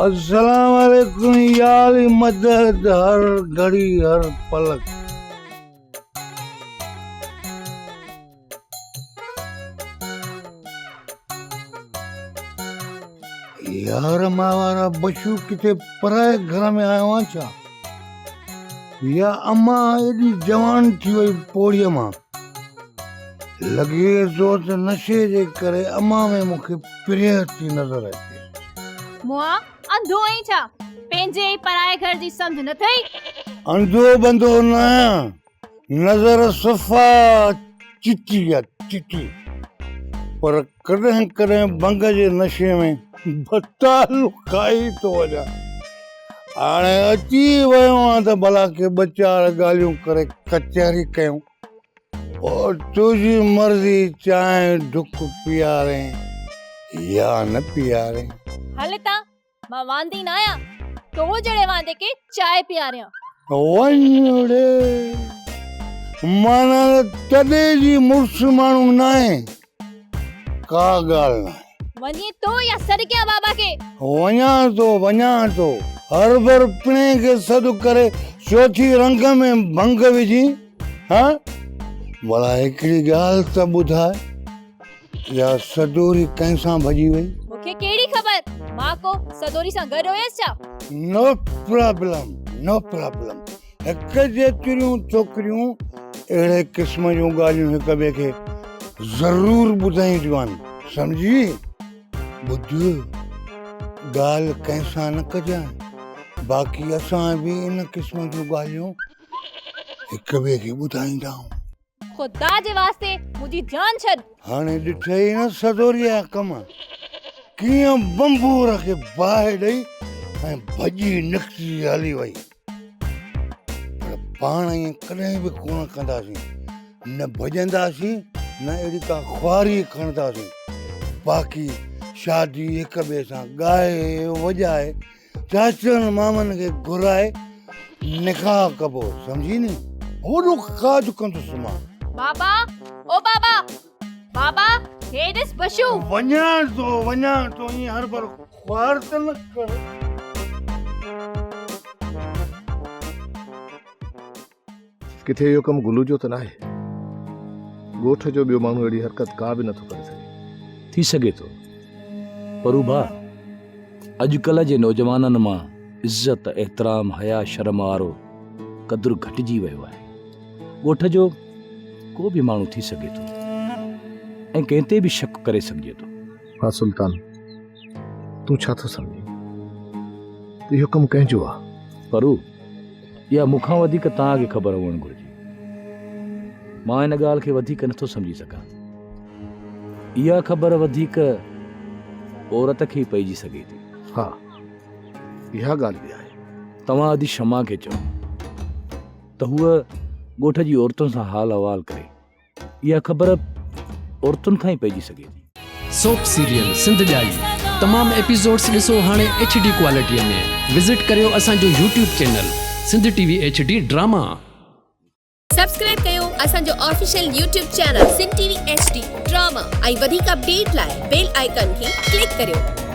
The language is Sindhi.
السلام عليڪم يا علي مدد هر گهڙي هر پلڪ. يار مان وارا بشو ڪٿي پرائي گهر ۾ آيو آهيان ڇا؟ يا امان ايڏي جوان ٿي وئي پوڙهيء مان. لڳي ٿو ته نشي جي ڪري امان ۾ مون کي پرينء ٿي نظر اچي. مئا انڌو آهين ڇا؟ پنهنجي ۽ پرائي گهر جي سمجهه نه اٿئي؟ انڌو بنڌو نه آهيان، نظر صفا چٽي آ چٽي، پر ڪڏهن ڪڏهن ڀنگ جي نشي ۾ بتالو کائي ٿو وڃان. هاڻي اچي ويو آهيان ته ڀلا ڪي ٻه چار ڳالهيون ڪري ڪچهري ڪيون. پوء تنهنجي مرضي چانهه ڍڪ پيارين يا نه پيارين. هل هتان، مان واندي ناهيان، تو جهڙي واندي کي چانهه پياريان. وڃ ڙي، معنيٰ ته تڏي جي مڙس ماڻهو ناهين. ڪا ڳالهه ناهي. وڃين ٿو يا سڏ ڪيان بابا کي؟ وڃان ٿو، وڃان ٿو. هربر پڻهين کي سڏ ڪري چوٿين رنگ ۾ ڀنگ وجهين، ها؟ ڀلا هڪڙي ڳالهه ته ٻڌاء، اها سدوري ڪنهن سان ڀڄي وئي؟ مون کي ڪهڙي خبر، مان ڪو سدوري سان گڏ هيس ڇا؟ No problem, no problem. هڪ جيتريون ڇوڪريون اهڙي قسم جون ڳالهيون هڪ ٻئي کي ضرور ٻڌائينديون آهن، سمجهي؟ ٻڌ، ڳالهه ڪنهن سان نه ڪجانء، باقي اسان به ان قسم جون ڳالهيون هڪ ٻئي کي ٻڌائيندا آهيون. خدا جي واسطي منهنجي جان ڇڏ. هاڻي ڏٺئي نه سدوريء جا ڪم، ڪيئن بنڀور کي باهه ڏئي ۽ ڀڄي نڪتي هلي وئي. پر پاڻ ائين ڪڏهن به ڪونه ڪنداسين، نه ڀڄنداسين نه اهڙي ڪا خواري کڻنداسين. باقي شادي هڪ ٻئي سان ڳائي وڄائي چاچن مامن کي گهرائي نڪاح ڪبو، سمجهي ني؟ وڏو ڪاڄ ڪندس مان. بابا او بابا، بابا هي ڏس بشو. وڃان ٿو وڃان ٿو، ائين هربر خوار ته نه ڪر. ڪٿي اهو ڪم گلو جو ته ناهي؟ ڳوٺ جو ٻيو ماڻهو اهڙي حرڪت ڪا به نٿو ڪري سگهي. ٿي سگهي ٿو. پرو ڀاء، اڄڪلهه جي نوجوانن مان عزت، احترام، حياء، شرم وارو قدر گهٽجي ويو آهي. ڳوٺ جو ڪو به ماڻهو ٿي سگهي ٿو ۽ ڪنهن تي به شڪ ڪري سگهجي ٿو. ها سلطان، تون ڇا ٿو سمجهين ته اهو ڪم ڪنهن جو آ؟ پرو، اها مون کان وڌيڪ توهان کي خبر هئڻ گهرجي. مان ان ڳالهه کي وڌيڪ نٿو سمجهي سگهان. اها خبر وڌيڪ عورت کي ئي پئجي سگهي ٿي. ها، اها ڳالهه به آهي. توهان ادي شمع کي چئو ته هوء ڳوٺ جي عورتن سان حال احوال ڪري. اها خبر عورتن کان ئي پئجي سگهي ٿي. سوپ سيريل سنڌ ڄائي تمام ايپيسوڊس ڏسو هاڻي ايڇ ڊي ڪوالٽي ۾ وزٽ ڪريو اسان جو YouTube channel Sindh T V H D drama. Subscribe ڪيو اسان جو official YouTube channel Sindh T V H D drama ۽ وڌيڪ اپڊيٽ لاء بيل آئيڪان کي ڪلڪ ڪريو.